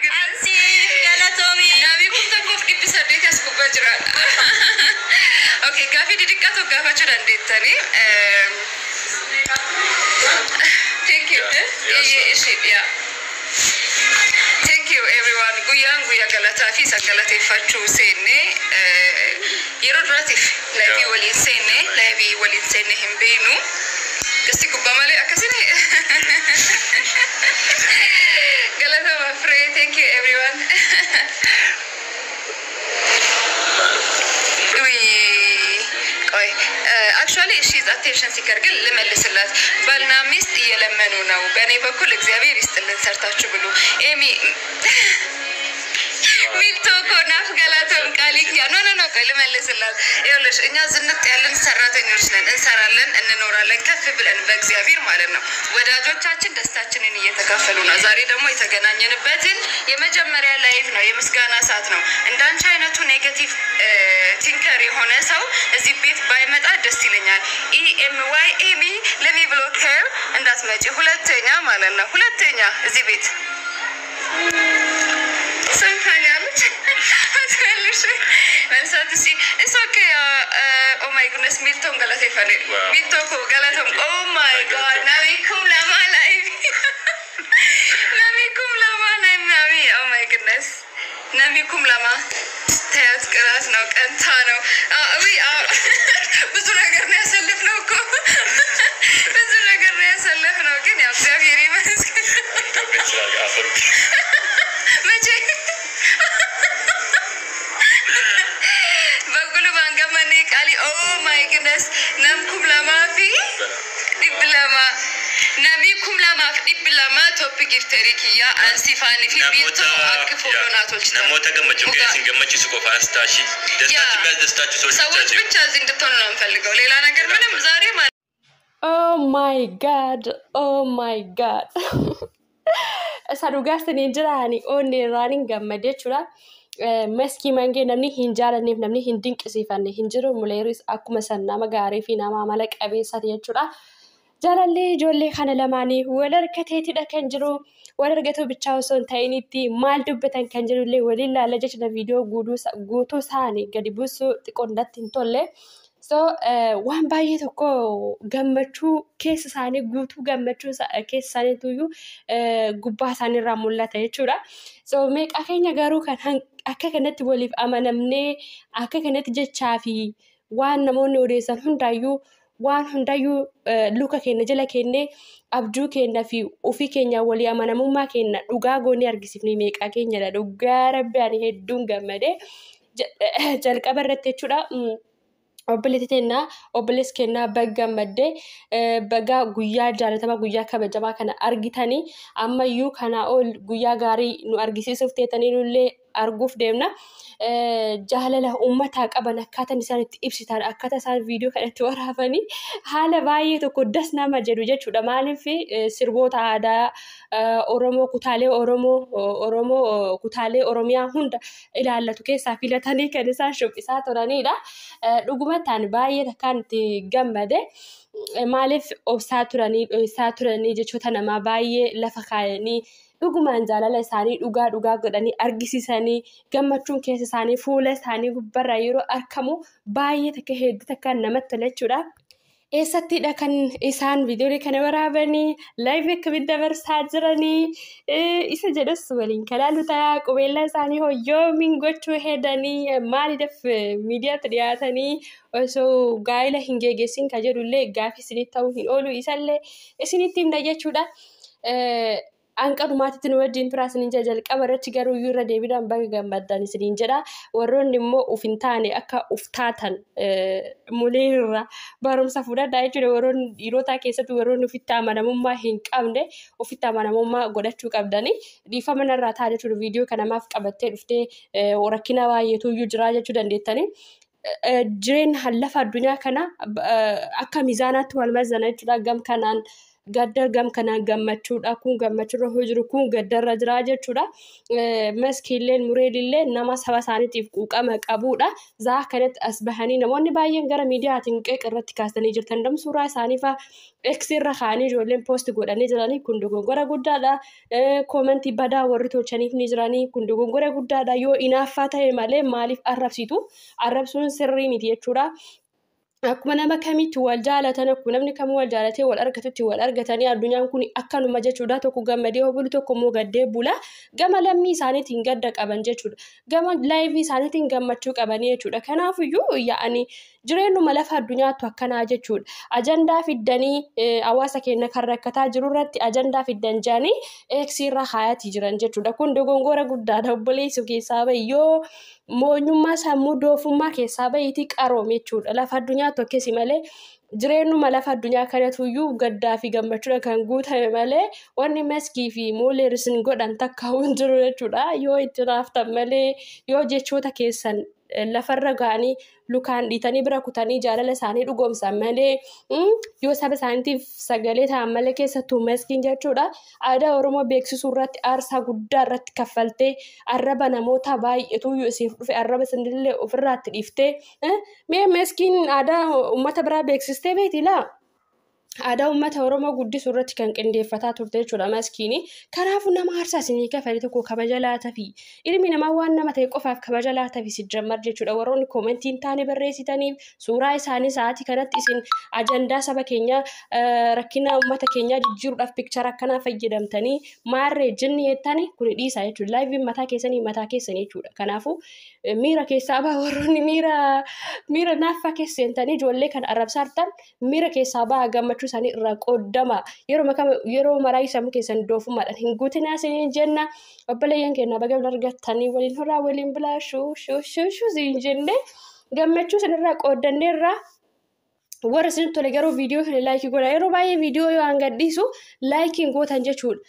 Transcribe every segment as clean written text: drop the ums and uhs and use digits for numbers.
goodness. Ansi galatoomi. Namni 1800 as gubbaa jira. Okay, gaafii xixiqqaa tokko gaafachuu dandeettanii. Thank you. Yeah, yeah, Ishee, yeah. Thank you, everyone. Guyyaan guyyaa galataa fi isa galateeffachuu seenne, yeroo duraatiif live waliin seenne hin beeknu. Gasti gubbaa malee akkasini. Galatama Firee. Thank you, everyone. ውይ ቆይ፣ actually she's attention seeker፣ ግን ልመልስላት። ባልና ሚስት እየለመኑ ነው። በእኔ በኩል እግዚአብሔር ይስጥልን፣ ሰርታችሁ ብሉ። ኤሚ ሚልቶ koo naaf galatoomi qaalii kiyya። No, no, no፣ ቆይ ልመልስላት። ይኸውልሽ፣ እኛ ዝንጥ ያለን ሰራተኞች ነን። እንሰራለን፣ እንኖራለን ከፍ ብለን በእግዚአብሔር ማለት ነው። ወዳጆቻችን ደስታችንን እየተካፈሉ ነው። ዛሬ ደግሞ የተገናኘንበትን የመጀመሪያ live ነው፣ የምስጋና ሰዓት ነው። እንዳንቺ አይነቱ negative thinker የሆነ ሰው እዚህ ቤት ባይመጣ ደስ ይለኛል። EMY ኤሚ፣ let me block her፣ እንዳትመጪ ሁለተኛ ማለት ነው። ሁለተኛ እዚህ ቤት ሰምታኛለች። አትመልሽ መልሳት እሺ፣ it's okay። Oh my goodness፣ ሚልቶን galateeffane። ሚልቶ koo galatoomi። Oh my God፣ namni 2000 live፣ namni 2000 ናሚ፣ oh my goodness፣ namni 2000። ተያት፣ ቅናት ነው፣ ቀንታ ነው። አዊ ብዙ ነገር ነው ያሳለፍነው እኮ፣ ብዙ ነገር ነው ያሳለፍነው። ግን ያው እግዚአብሔር ይመስገን። መቼ በጉልባን ገመኔ ቃሊ። Oh my goodness፣ nam 2200፣ namni 2200 top gifter kiyya ansifaanii fi biiltoo akka follow naa tolchitan። Namoota gammachuu keessan gammachiisu qofa አስታሺ ደስታችሁ የሚያስደስታችሁ ሰዎች ሰዎች ብቻ። ብቻ እዚህ እንድትሆኑ ነው የምፈልገው። ሌላ ነገር ምንም ዛሬ ማለት Oh my God! Oh my God! Isa dhugaas ni jiraani onnee irraan gammade jechuudha. Maskii Mangee namni hin jaalanneef, namni hin dinqisiifanne hin jiru. Muleeris akkuma san nama gaarii fi nama amala qabeessaati jechuudha. Jaalallee ijoollee kana lamaanii wal harkateetidha kan jiru. Wal argatu bichaa osoo hin ta'initti maal dubbatan kan jirullee waliin laalla jechuudha. Viidiyoo guutuu isaanii gadi buusuu xiqqoo natti hin tolle. So waan baay'ee tokko gammachuu keessa isaanii guutuu, gammachuu keessa isaaniituyyuu gubbaa isaaniirraa mul'ata jechuudha. So meeqa keenya garuu kan akka kanatti waliif amanamnee, akka kanatti jechaa fi waan namoonni odeessan hundaayyuu, waan hundayyuu luka keenya jala kennee, abjuu keenya fi ofii keenya walii amanamummaa keenya dhugaa goonee argisiifne meeqa keenyadha? Dhugaa Rabbi, ani hedduun gammadee jalqaba irratti jechuudha. Obboleettii teennaa, obboleessi kennaa, baga gammaddee, baga guyyaa jaalatamaa, guyyaa kabajamaa kana argitanii. Ammayyuu kanaa ol guyyaa gaarii nu argisiisuuf teetanii, nullee arguuf deemna. Jaalala uummataa qaban, akkaataan isaan itti ibsitan, akkaataa isaan viidiyoo kanatti waraabanii haala baay'ee tokko das nama jedhu jechuudha. Maaliif, sirboota aadaa Oromoo, kutaalee Oromoo, kutaalee Oromiyaa hunda ilaallatu keessaa filatanii kan isaan shubbisaa turanidha. Dhugumatti ani baay'ee takkaan itti gammade. Maaliif, obsaa turanii, dho'isaa turanii, jechoota namaa baay'ee lafa kaayanii, dhugumaan jaalala isaanii dhugaa dhugaa godhanii argisiisanii, gammachuun keessa isaanii fuula isaanii gubbarraa yeroo argamu baay'ee takka hedduu takka namatti tola jechuudha. Eessattidha kan isaan viidiyoolee kana waraabanii? Live akkamitti dabarsaa jiranii? Isa jedhus waliin kan ilaallu ta'a. Qubeellaa isaanii hoyyoomiin gochuu hedanii? Maaliidhaaf miidiyaatti dhiyaatanii osoo gaa'ela hin geggeessin kan jedhullee gaafii isinitti ta'uu hin oolu, isallee isinitti himna jechuudha. Hanqanumaatitti nu wajjin turaa isiniin jedha. Jalqaba irratti garuu iyyuu irra deebiidhaan baga gammaddan isiniin jedha. Warroonni immoo uf hin taane akka uf taatan muleerra barumsa fudhadhaa jechuudha. Warroonni dhiirotaa keessatti, warroonni ofitti amanamummaa hin qabne ofitti amanamummaa godhachuu qabdani. Dhiifama narraa ta'a jechuudha. Viidiyoo kanamaaf qabattee dhuftee rakkina baay'eetu iyyuu jira jechuu dandeettanii. Jireenya lafa addunyaa kana akka miizaanaatti wal mazana jechuudha. Gam kanaan Gadda gam kanaan gammachuudha. Kun gammachuurra hoo jiru kun gaddarra jira jechuudha. Maskiilleen mureelillee nama saba isaaniitiif quuqama qabudha. Zaa kanatti as bahanii namoonni baay'een gara miidiyaatiin qeeqa irratti kaasanii jirtan. Dam suuraa isaanii fa'aa X irra kaa'anii ijoolleen poost godhanii jiranii kun dogongora guddaadha. Koomentii badaa warri tolchaniif ni jiranii kun dogongora guddaadha. Yoo inaaffaa ta'e malee maaliif arrabsitu? Arrabsuun sirrii miti jechuudha. Akkuma nama kamitti wal jaalatan, akkuma namni kamuu wal jaalatee wal argatutti wal argatanii addunyaan kun akkanuma jechuudha. Tokko gammadee yoo bulu tokko immoo gaddee bula. Gama lammii isaaniitiin gadda qaban jechuudha. Gama laayivii isaaniitiin gammachuu qabanii jechuudha. Kanaafiyyuu yaa'anii jireenyuma lafa addunyaattu akkanaa jechuudha. Ajandaa fiddanii hawaasa keenya kan rakkataa jiru irratti ajandaa fiddan jedhanii eeksii irra haayatii jiran jechuudha. Kun dogongora guddaadha obboleessu keessaa bahi yoo moonyummaa sammuu doofummaa keessaa bahiitii qaroome jechuudha. Lafa addunyaattu akkasi malee jireenyuma lafa addunyaa kanatuyyuu gaddaa fi gammachuudha kan guutame malee wanni maskii fi muuleer isin godhan takka hin jiru jechuudha. Yoo itti raaftan malee yoo jechoota keessan lafarra ga'anii lukaan dhiitanii bira kutanii jaalala isaanii dhugoomsan malee yoo saba isaaniitiif sagalee ta'an malee keessattuu maskiin jechuudha. Aadaa Oromoo beeksisuu irratti aarsaa guddaa irratti kaffaltee arraba namoota baay'eetu isiif dhufe arraba isinillee ofirraatti dhiiftee mee maskiin aadaa uummata biraa beeksistee beekti laa? Aadaa uummata Oromoo guddisuu irratti kan qindeeffataa turte jechuudha maskiini. Kanaafuu nama aarsaa isinii kafale tokko kabaja laatafi. Ilmi namaa waan nama ta'e qofaaf kabaja laatafi si jammar jechuudha. Warroonni koomentii hin taane barreessitaniif suuraa isaanii sa'aatii kanatti isin ajandaa saba keenyaa rakkina uummata keenyaa jijjiiruudhaaf pikchara akkanaa fayyadamtanii maarree jinni jettanii kun dhiisaa jechuudha. Laayiviin mataa keessanii mataa keessanii jechuudha. Kanaafuu miira keessaa ba'a warroonni miira naaffaa keessa seentanii ijoollee kana arrabsaa jirtan miira keessaa ba'a gammachuu isaanii irraa qooddama. Yeroo maraa sammuu keessan doofummaadhaan hin guutinaa isiniin jenna. Obboleeyyan keenya baga argattanii waliin horaa waliin bulaa shuu shuu shuu shuu isiniin jenne gammachuu isinirraa qooddanneerraa. Warra isinitti tole garuu viidiyoo kana laayikii godhaa. Yeroo baay'ee viidiyoo yoo an gadhiisu laayikiin gootan jechuudha.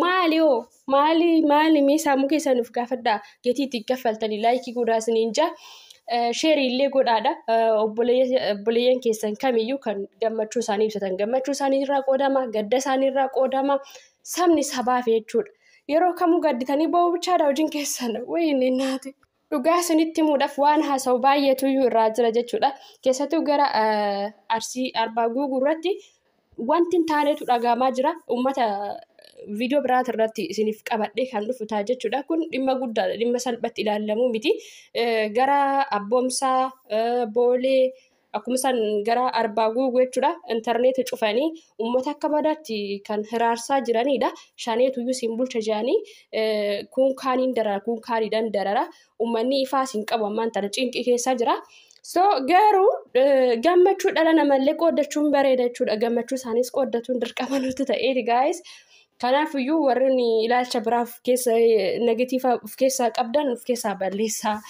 Maali hoo? Maali maali mee sammuu keessan of gaafadhaa. Gatii itti kaffaltanii laayikii godhaa isiniin jaa. Sheerii illee godhaadha. Obboleeyyan keessan kamiyyuu kan gammachuu isaanii ibsatan gammachuu isaanii irraa qoodama, gadda isaanii irraa qoodama. Sabni sabaaf jechuudha. Yeroo kamuu gadditanii ba'uu bichaadha hojiin keessan. Wayii naati. Dhugaa isinitti himuudhaaf waan haasa'u baay'eetu iyyuu irraa jira jechuudha. Keessattuu gara Arsii Arbaa Guuguu irratti wanti hin taanetu dhagahamaa jira. Uummata viidiyoo biraati irratti isiniif qabadhee kan dhufu ta'a jechuudha. Kun dhimma guddaadha. Dhimma salphatti ilaalamuu miti. Gara Abboomsaa, Boolee akkuma isaan gara Arbaa Guuguu jechuudha. Intarneeta cufanii uummata akka badaatti kan hiraarsaa jiranidha. Shaneetu iyyuu siin bulcha jedhanii kun kaaniin darara kun kaaniidhaan darara. Uummanni ifaas hin qabu ammaan tana cinqii keessa jira. So garuu gammachuu dhala namallee qooddachuun bareeda jechuudha. Gammachuu isaanis qooddatuun dirqama nutti ta'eeti guys. Kanaafiyyuu warreen ilaalcha biraa of keessa negatiiva of keessaa qabdan of keessaa balleessaa.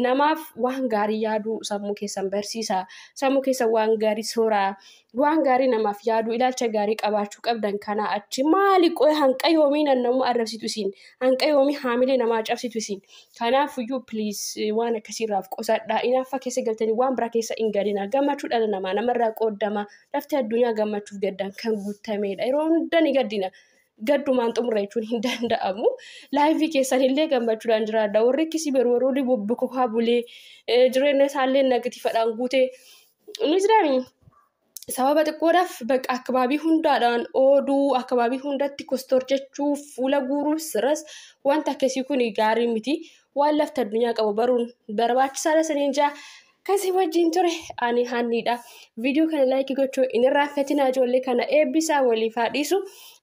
Namaaf waan gaarii yaaduu sammuu keessan barsiisaa. Sammuu keessan waan gaarii sooraa. Waan gaarii namaaf yaaduu ilaalcha gaarii qabaachuu qabdan kanaa achi maali qoy hanqa yoomii namuu arrabsitu isin hanqa yoomii haamilee namaa cabsitu isin. Kanaafiyyuu please waan akkasiirraaf qosadhaa. Inaaffaa keessa galtanii waan biraa keessa hin galina. Gammachuu dhala namaa namarraa qooddama. Lafti addunyaa gammachuuf gaddaan kan guutamedha. Yeroo hunda ni gaddina. Gaddumaan xumura jechuun hin danda'amu. Laayivii keessan illee gammachuudhaan jiraadha. Warri akkasii baruu warri bobbokkaa bulee jireenya isaallee nagatiifadhaan guutee ni jiraami. Sababa xiqqoodhaaf bakka akabaabii hundaadhaan ooduu akabaabii hundatti kostor jechuu fuula guuruu siras wanta akkasii kun gaarii miti. Waan lafti addunyaa qabu baruun barbaachisaadha saniin jaa. Kasii wajjin ture ani Hanniidha. Viidiyoo kana laayikii gochuu hin irraanfatinaa ijoollee kana eebbisaa waliif haa dhiisu.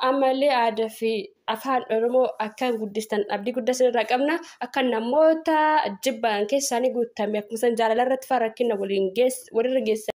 Ammallee aadaa fi afaan Oromoo akkan guddistan abdii guddaa isinirraa qabna. Akka namoota jibbaan keessaanii guutame akkuma isaan jaalala irratti fa'aa rakkina walirra geessan.